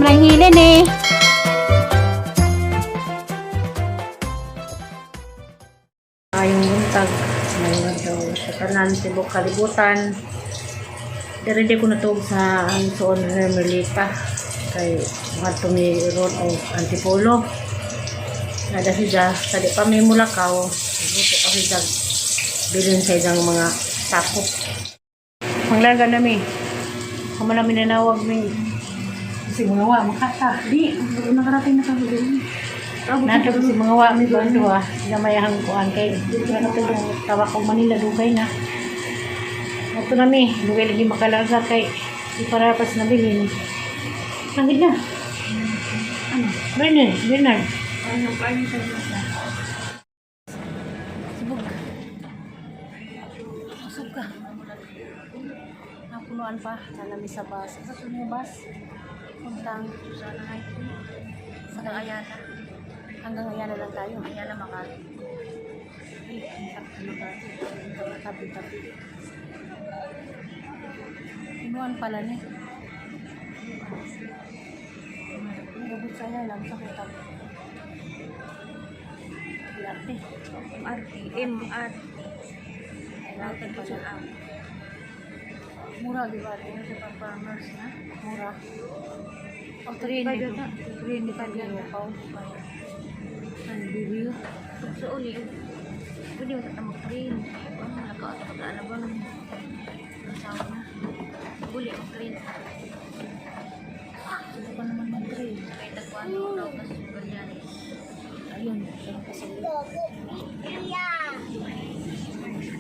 Lang hilin eh. Ayong buntag, may daw sa tanan, tibok kalibutan. Diri di ko natuog sa ang suon Hermelita kay mga tumiron o Antipolo. Nada siya, sa di pa may mulakaw, buto kasi siya bilin sa isang mga takop. Manglarga nami. Kamo namin nanawag mi. Kasi mga wa, makata. Di, nakarating na kami doon. Nato si mga wa mi bando ah. Gamay ang kuan kay di ko na katulong tawag kong Manila dugay na. Ato nami, dugay lagi makalarga kay di para pas nabilin. Langit na. Ano? Bernard, Bernard. Ano, paano sa sa? Sibog. Usog ka. Napunuan pa. Nalami sa bus. Asa to nga bus? Puntang Sana ay. sa Ayala. Hanggang Ayala lang tayo. Ayala Makati. Ay, ang sarap ng Makati. Tabi-tabi. Punuan pala ni. Nagabot sa Ayala. Sa kita. LRT. MRT. MRT. LRT pala. Mura, di ba? Ano sa Pampangers na? Mura. O, 300. 300 yung upaw. Ano, bibiyo? So, uli. Pwede mo sa mag-train. Ano, nakaot sa pag-aalaban. Asawa na. Uli ang train. Ito pa naman mag-train. Kay tagpuan ako daw sa Magallanes. Ayun, meron pa sa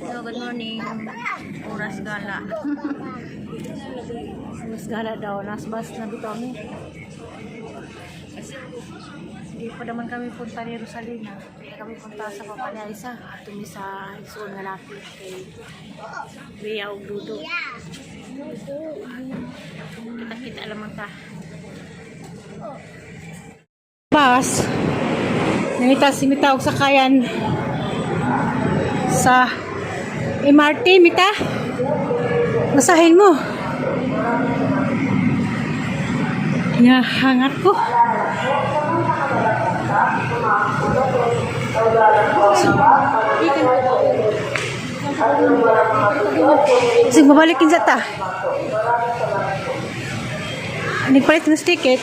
So, good morning. Oras gala. Mas gala daw. Nas bus na bitaw mi. Hindi pa naman kami punta ni Rosalina. Hindi na kami punta sa papa ni Aisa. Ato mi sa isuon nga laki kay Bea ug Dudo. Kita-kita lamang ta. Bus. Nangita si Mita og sakayan sa MRT, Mita. Basahin mo. Ya, hangat ko. Sige, mabalik sa ta. Nagpalit ng ticket.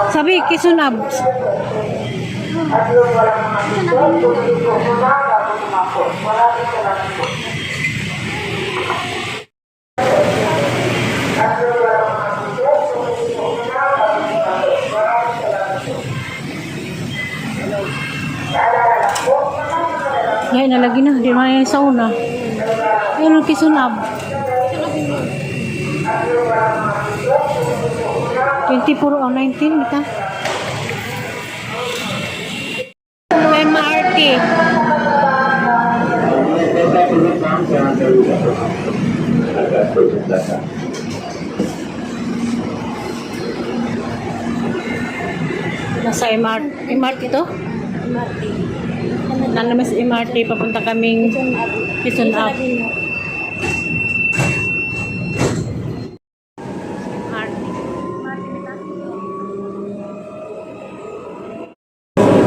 Sabi, Quezon Ab. Ngayon, nalagi na. Di naman yung sa una. Ayun ang Quezon Ab. 24 o 19, ita. MRT. Nasa MRT, MRT to? MRT. Nanaman sa MRT, papunta kaming Quezon Up. MRT.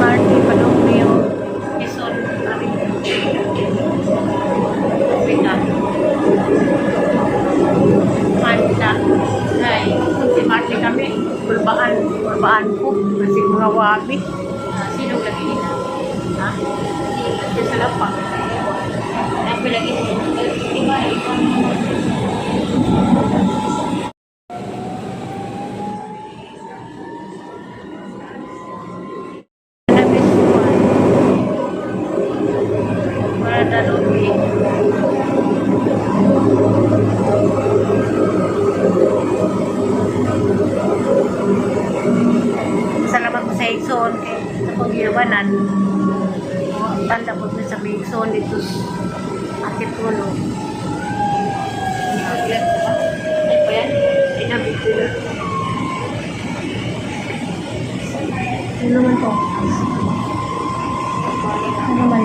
MRT, padung yung Quezon Avenue. Pita. Panda. Ay, si MRT kami. Kulbaan. Kulbaan ko. Kasi mga wabi. Sino lagi nila? Ha? Diyan sa lapang. Ako lagi nila. Iba, Guadalupe. Salamat po sa Igsoon kay sa paghiwanan. Tanda po sa may Igsoon dito sa Antipolo. Ano pa yan? Inabit ko na. Ano naman to? Ano naman?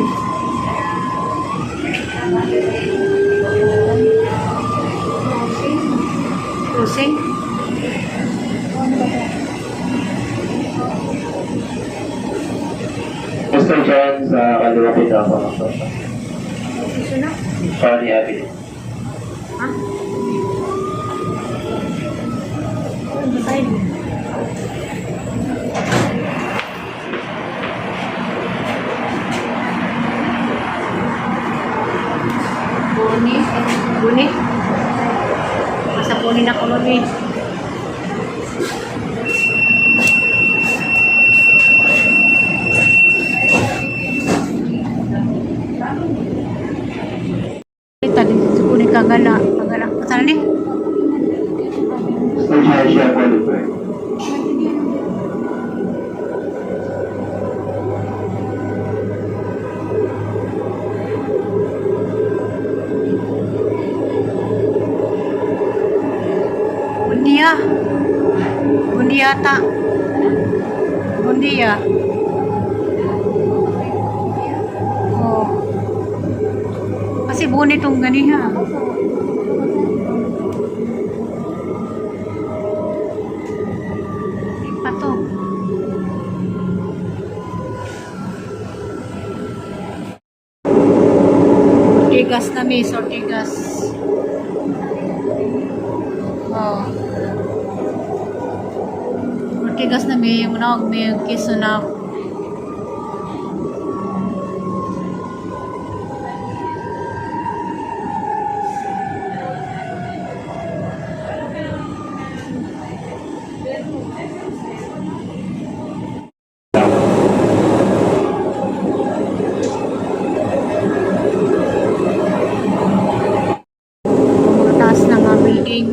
Malapit ako ng sosa. Piso na. Sorry, Abby. Ha? Ano ba tayo? Boni. Boni. Masa boni na kolon eh. Tadi sa kagala. Kagala. Saan ni? Siya qualify. Bundia. Bundia ta. Bundia. Oh. Kasi buni tong ganiha. Di pa to. Ortigas na miss, Ortigas. Oh. Ortigas na may yung may kiso na. Mga taas na nga building.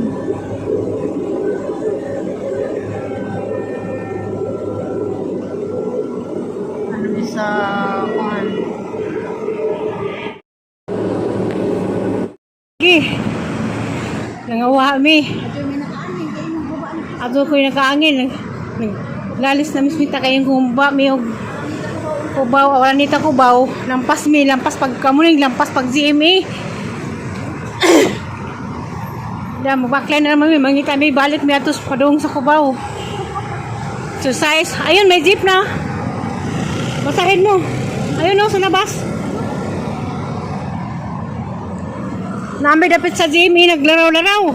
Ano ni sa kuan? Gi. Nangawa mi. Ato ko yung nakaangin. Naglalis na mismita kayong kumba mi og kubaw, wala nita kubaw. Lampas mi, lampas pag kamuning, lampas pag GMA. Da, mabaklay na naman mi, mangita mi, balik mi atos padung sa Cubao. Exercise. Ayun, may jeep na. Basahin mo. Ayun oh, sa labas. Nami dapit sa GMA, naglaraw-laraw.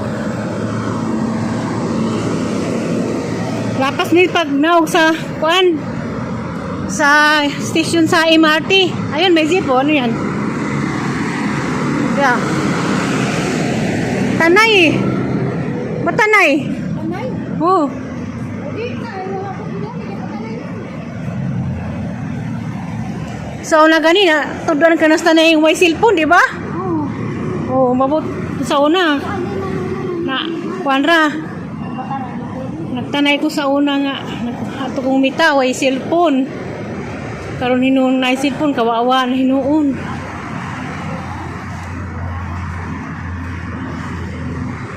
Lapas ni pag naog sa kuan sa station sa MRT. Ayun, may jeep oh. Ano yan? Yeah. Tanay eh. Ba't tanay? Tanay? Oo. Di, na. So, una gani na, tuduan ka na sa tanay yung may cellphone, di ba? Oo. Oo, mabot sa una. Na, kuan ra. Nagtanay ko sa una nga, ato kong mita, way cellphone. Karon hinuon na cellphone, kawawa na hinuon.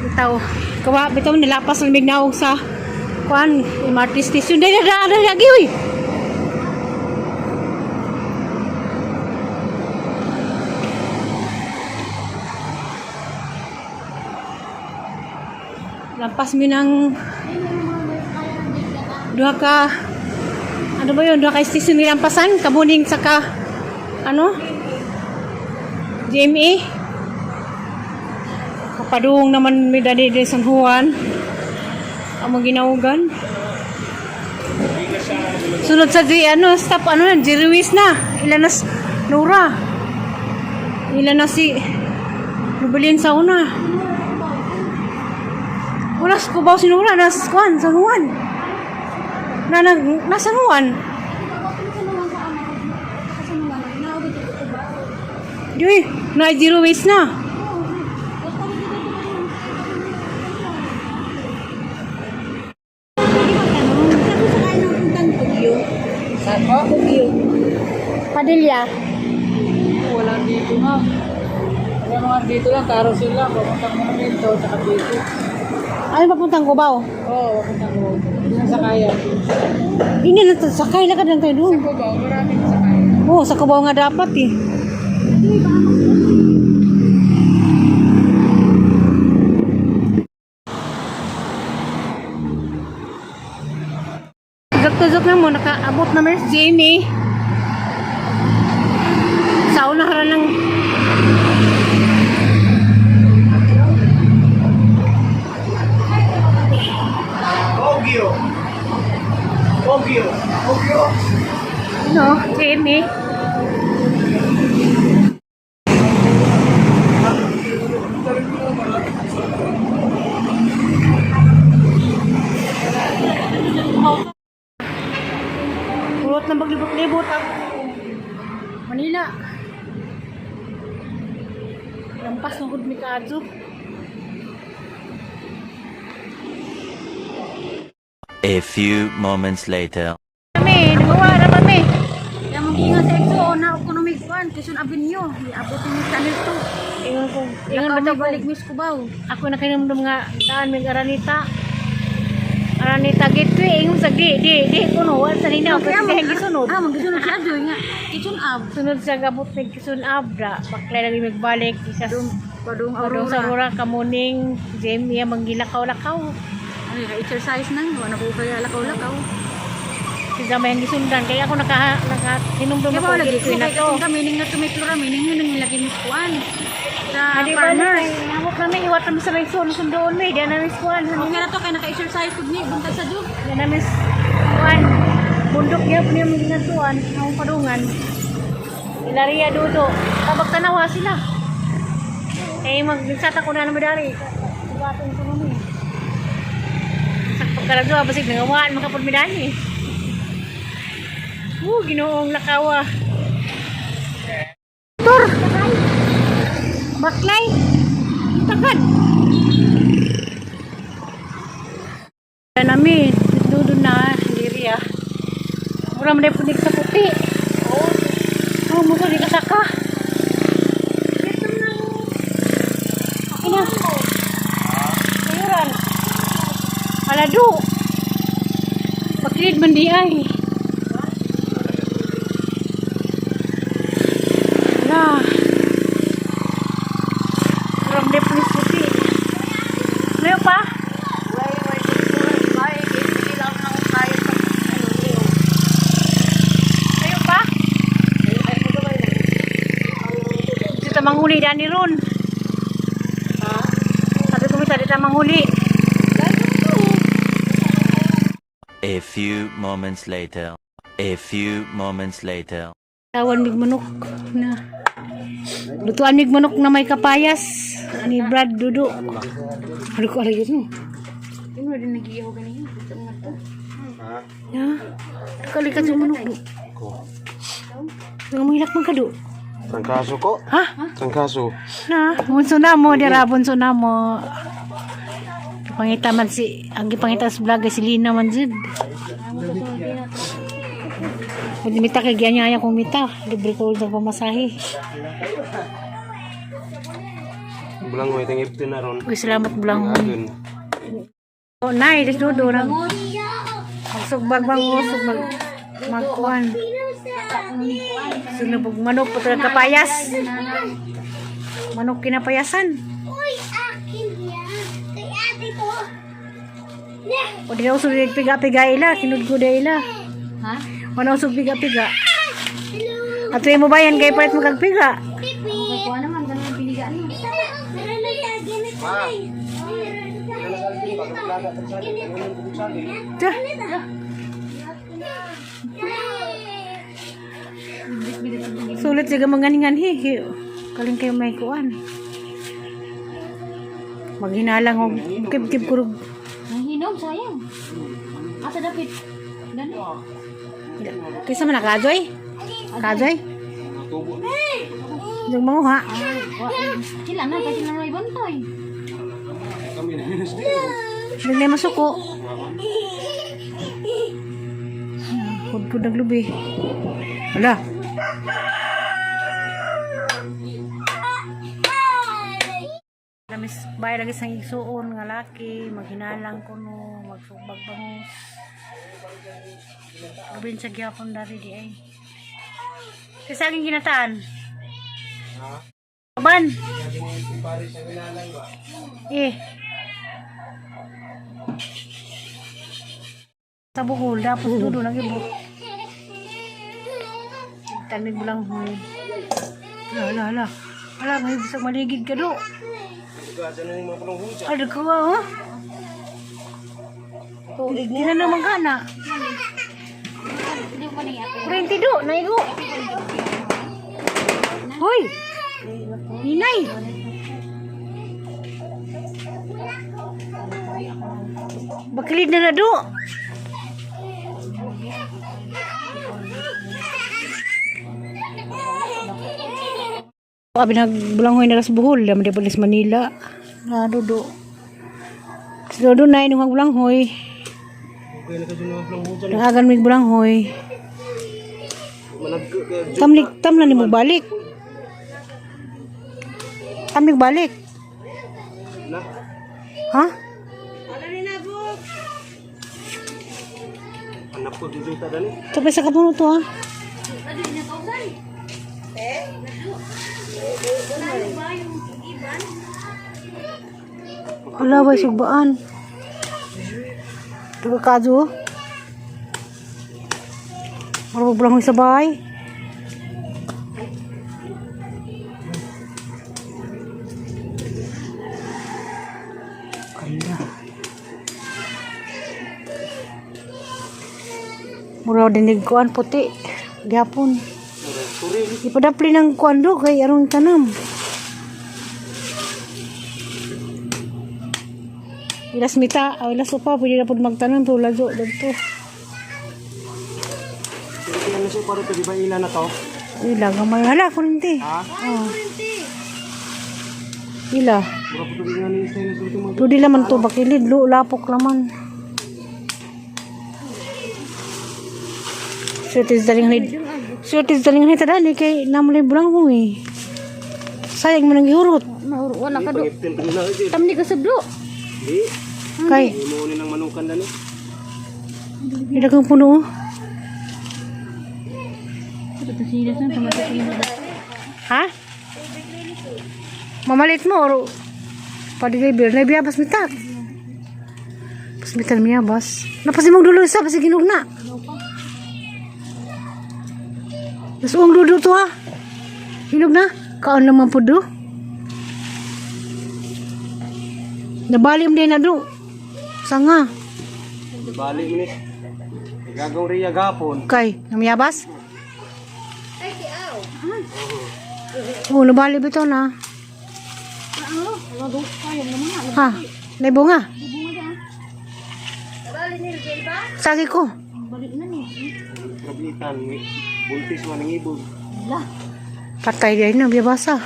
Bitaw, kawa, bitaw nilapas ng mignaog sa kuan, MRT station. Dali, dali, dali, lagi, uy! Lampas mi ng duha ka, ano ba yun, duha ka station nilampasan, Kamuning saka ano, GMA. Kapadung naman mi dali di San Juan ang mga ginaugan. Sunod sa G, ano, stop, ano na, G. Ruiz na. Ilan na, Nora. Ilan na si Rubilin sa una. Wala sa Cubao si Nora, nasa Juan, San Juan. Na, nasa San Juan. Di, na zero waste na. Padilla. Wala dito na. Kaya mga dito lang, carousel lang, papuntang monumento, tsaka dito. Ano papuntang Cubao? Oo, papuntang monumento. Hindi na sakayan. Hindi na sakay lakad lang tayo doon. Cubao, maraming sakayan. Oo, sa Cubao nga dapat eh. Tuzok-tuzok na mo, nakaabot na Miss Jamie. Lampas na gud mi kaadto. A few moments later. Kami, nagawa na kami. Kaya mong ingat sa EXO, na ako na may kuwan, Quezon Avenue. Iabot mo Channel 2. Ingon ko, ingon ba Lakaw to may balik Miss Cubao. Ako na kinumdum nga daan mig Aranita. Aranita Gateway, ingon sa di di di kuno wa sa ninaw kasi kaya gisunod. Ah, magisunod si Ajoy nga. Quezon Ave. Sunod sa gabot mig Quezon Abra, baklay lagi magbalik isa Padung Padung sa Aurora. Aurora kamuning Jamie manggilakaw-lakaw. Ay, exercise nang. Wala po kaya lakaw-lakaw. Siya may ang gisundan kaya ako naka naka hinumdum Kaya ako ba lagi gateway ko na kay to. katong kami ning nga tumitlura mi ning nang lagi Miss Kuan. Sa Adi ba farmers. Amot na mi iwat kami sa may sun sundoon mi di na mi kuan. Okay na to kay naka-exercise pud ni buntag sa jug. Di na mi kuan. Bundok niya po niya mga ginatuan, ang padungan. Ilaria Dudo. Tabag tanawa sila. Eh, mag-sata ko na naman dari. Sugatong ko naman. Sa pagkaradwa, basig nangawaan, makapod mi dani. Ginoong lakawa. Tur! Baklay! Takad! Nami, dudo na, diri ah. Mura man punik sa puti. Oh, mo di kasaka. Ina. Sayuran. Alado. Pakilid man di ay. Ala. Mura man punik sa puti. Layo pa? Layo pa? Dito manghuli dani ron. Sabi ko misa dito manghuli. A few moments later. A few moments later. Tawan mig manok na. Lutuan mig manok na may kapayas ni Brad Dudo. Ano ko alay yun? Imo din nagiyaw gani. Gusto nga to. Ya. Kali ka sa manok do. Nga mo hilak man ka do. Trangkaso ko. Ha? Trangkaso. Na, bunso na mo, dira bunso na mo. Pangita man si, ang gipangita sa vlog ay si Lina man jud. Pag mita kay gianya kong mita, libre ko sa pamasahe. Bulang mo itong iptin na ron. Uy, salamat bulang. Adun. Oh, nay, des dudo nang. Magsugbag bang sugbag magkuan. Sunubog manok patag kapayas. Manok kinapayasan. Uy, akin yan. Kay ate to. O di na usog piga-piga ila, kinudgo da ila. Ha? Wala usog piga-piga. Hello. Ato mo bayan kay palit mo kag piga. Pipi. Kuan naman ganun ang pinigaan mo. Meron na tayo. Ganito na eh. Meron na Tah. Sulit siya manganinganhi. Kaling kayo may kuan. Maghinalang og kib-kib kurog. Ang hinog sayang. Asa dapit? Dani. Kaysa man na kajoy? Kajoy? Yung manguha. Sila na kasi na may bantoy. Kami na minus din. Hindi na masuko. Kudkod ang lubi. Wala. Lamis bay lagi sang igsuon nga laki, maghinalang kuno, magsugbag bangos. Gabin sa gyapon dari di ay. Kasi aking ginataan. Ban. Eh. Sa Bohol, tapos dudo lagi bo. Tanig mo lang hoy. Ala, ala, ala. Ala, may bisag maligid ka do. Gasa na yung mga punong hutsa. Ano ka ba, ha? Di na naman ka na. Hindi ko na iapin. Kurente do, naigo. Hoy! Ninay! Bakilid na na do. Abi nagbulanghoy na sa Bohol, laman di pa sa Manila. Na dudo. Si Dodo na inong bulanghoy. Okay na kasi mga bulanghoy dyan. Nagagan mig bulanghoy. Manag... Tamlik tam na nimo balik. Tamlik balik. Na. Ha? Anak ko dito ta dani. Tapos sa kapuno to ha. Wala ba sugbaan? Taga kazo. Marubog lang sa bahay. Kaya. Mura dinig kuan puti. Gyapon. Ipadapli ng kuan do kay aron tanam. Ilas mita, aw ilas upa pwede na pud magtanom pero lazo dagto. Pero ano siya para di ba ila na to? Ila gamay hala kurinti. Ha? Oh. Ila. Mura po tubig nga ni sa ila sa mga. Tudi laman to bakilid lo lapok laman. Swerte sa daling ni. Swerte sa daling ni tadani kay namulay bulang huy. Sayang mo nang gihurot. Wala ka do. Pangiptin pa nila. Tam ni ka sablo. Di. Kay Mo ni ng manukan dani. Daghang puno. Oh. Ha? Mamalit mo or pa-deliver na biyabas mitat. Pas mitat miyabas. Napasimong dulo isa pasig hinog na. Nasuong dulo to ha. Hinog na. Kaon naman po do. Nabali mo din na do. Sanga. Bali mo ni. Gagaw riya gapon. Kay, namiyabas? Oo, nabali ba ito na? Ha? May bunga? Sagi ko. Grabitan. Buntis man ang ibog. Patay din na, biyabasa.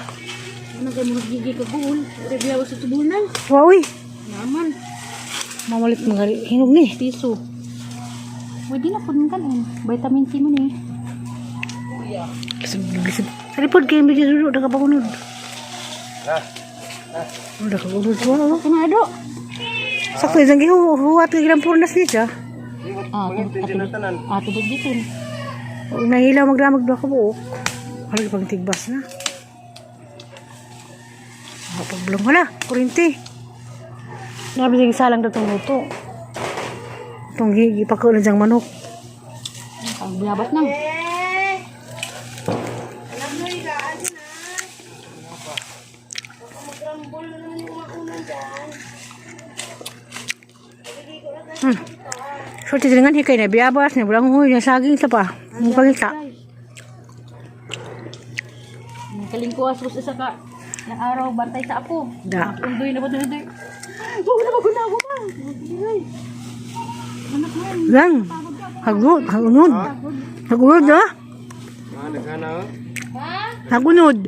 Ano kay mo gigi ka guol? Ure biyaw sa tubunan. Wow, uy. Naman. Mamalit mga hinog ni. Piso. Pwede na pud kan eh. Vitamin C mo ni. Lisod, lisod. Sa lipod kayo, medyo dulo, nakapagunod. Oh, nakagunod. Wow. Kana do. Sakto, isang gihuhuat kay ginang purnas ni siya. Ah, Pangiptin din na tanan. Ah, tubig dito. Huwag nahilaw magdamag doon ako buok. Halag pang tigbas na. Mapagblong wala, kurinti. Nabi sa salang datong luto. Itong gipakaw na diyang manok. Ang biyabas nang. So, titingan hikay na biyabas, na bulang huy, na saging sa pa. Ang pangita. Kalingkuas ko sa isa ka ng araw bantay sa apo. Da. Undoy na ba doon? Huwag na maguna ako pa. Lang. Hagunod, hagunod. Hagunod, ha? Ah, naghana. Oh. Hagunod.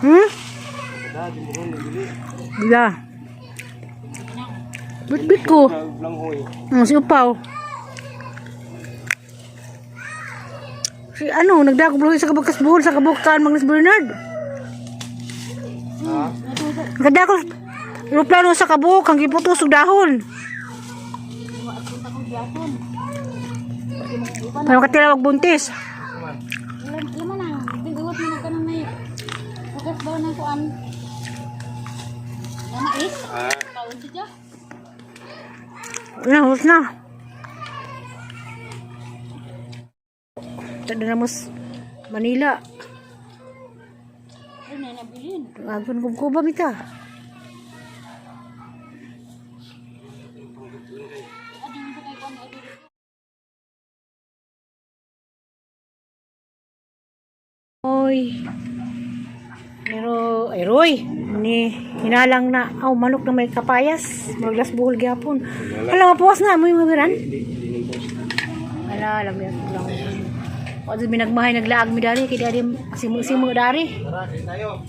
Hmm? Da, di mo ron nabili. Bila. Bitbit ko. Bulanghoy. Si Upaw. Si ano, nagdako buloy sa kabukas buhol sa kabukan, Magnus Bernard. Ha? Nagdako aeroplano sa kabuk, ang giputos og dahon. Para makatira og buntis. Laman na. Tinguot mo na ka na may bukas ba ng kuan? Mais? Ah. Kaon siya. Na, hus na. Tada na mos Manila. Ano na nabilin? Agon kubkuba mita. Oy. Pero, ay Roy, ni hinalang na, aw, manok na may kapayas, maglas buhol gyapon. Hala, mapuwas na, mo yung mabiran. Hala, alam yan, lang. Wa jud minagmahay naglaag mi dari kay dari simo-simo dari. Tara, kain tayo.